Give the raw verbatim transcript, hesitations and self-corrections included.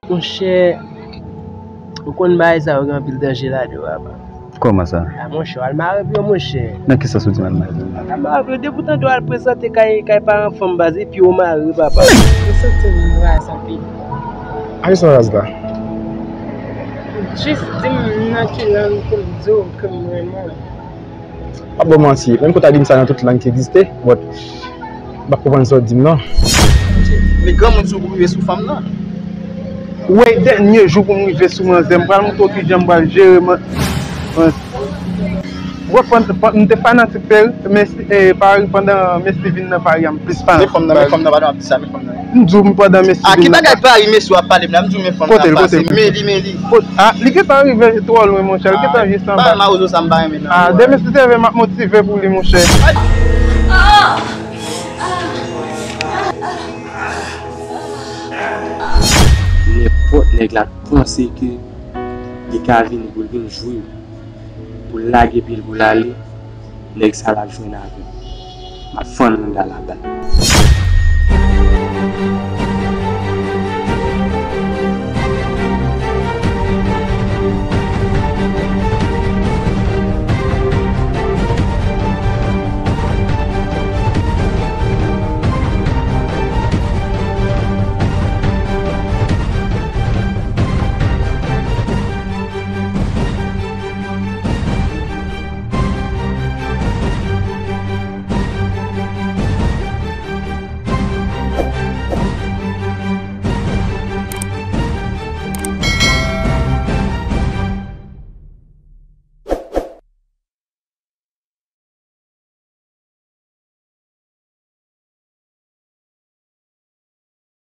Monchè, ou konn bagay sa yo gen anpil danje ladan yo, papa. Kòman sa? A, monchè, w al mare pye w, monchè. Nan ki sans ou di m al mare pye m? Al mare pye w, depi w tande w al prezante kay, kay paran fanm baz, epi w mare, papa. M santi m raz anpil. A ki sa w raz la? Jis di m nan ki lang pou m di w ke m renmen w. Pa ba w manti, menm ke w ta di m sa nan tout lang ki egziste, but m p ap konprann sa w di m nan. Men granmoun sou pou rive sou fanm nan. Ou wè dènye jou pou m rive sou manzè, m pral montre w kijan m pral jere man-, man-, bro, pandan, pandan, m te fanatik Perry, men si, eh, Paris, pandan men Steven nan Paris a, m plis fanatik Paris. Men fanm nan, men fanm nan, pa nan ap di sa, men fanm nan. M di w, m pandan men Steven nan. A, ki bagay Paris mesye w ap pale m la, m di w men fanm nan ap pase. Men li, men li. Kot, a, li gentan rive twò lwen, monchè, li gentan jis anba. Ba mawozo sa m pa renmen nan. A, demen si te vle m ap motive pou li, monchè. Nenpòt nèg la panse ke li ka vini pou l vin jwe, pou l lage pye l pou l ale, nèg sa l ap jwenn avè m. M ap fann manda la bal.